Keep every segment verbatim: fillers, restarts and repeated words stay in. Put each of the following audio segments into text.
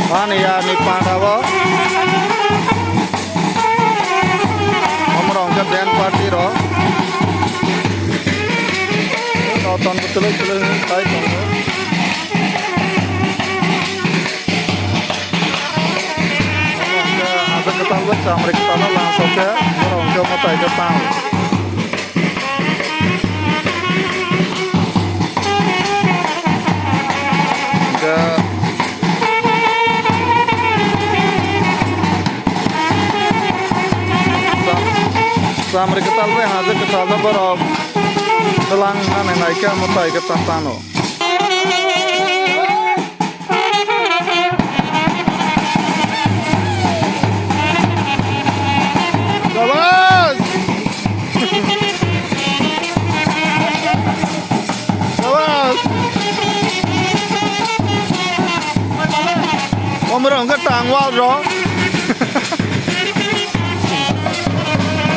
Ani yarni panda o. Omorok hwnkhe band party rok. Roton bo twlwi twlwi wngwi phai tongo. Omo hwnkhe haja kwtal bai chamri kwtal no langsokhe borok hwnkhe mwtai khe tang. Hwnkhe chamri kwtal bai haja kwtal no borok twlang nani naikhe mwtai khe tang tano. Sabas! Sabas! Omorok hwnkhe tang wal rok.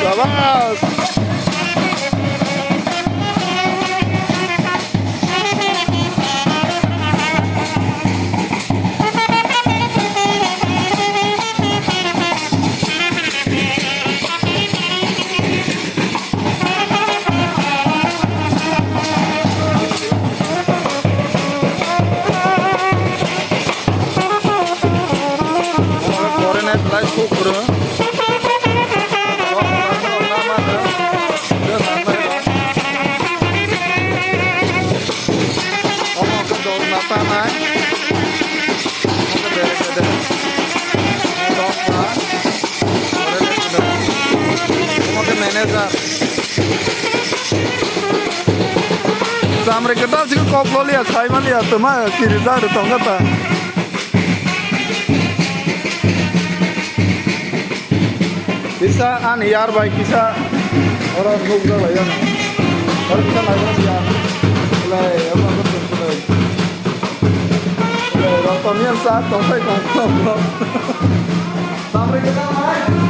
Sabas! Pore nai belai suk kwrwng. Omo khe dol na ta nai. Omo khe bere bere. Dol na. Omo khe manager. Chamri kwtal siko kok loliya, sai maliya, tuma kirijak rw tongkha ta. Kisa ani yar bai kisa oro nukjak lai ano. Oro kisa naibrang ya. Lai, abo ang khe tong khe lai. Lai, rok tong yang sa tong sai tong khe. Chamri kwtal hai.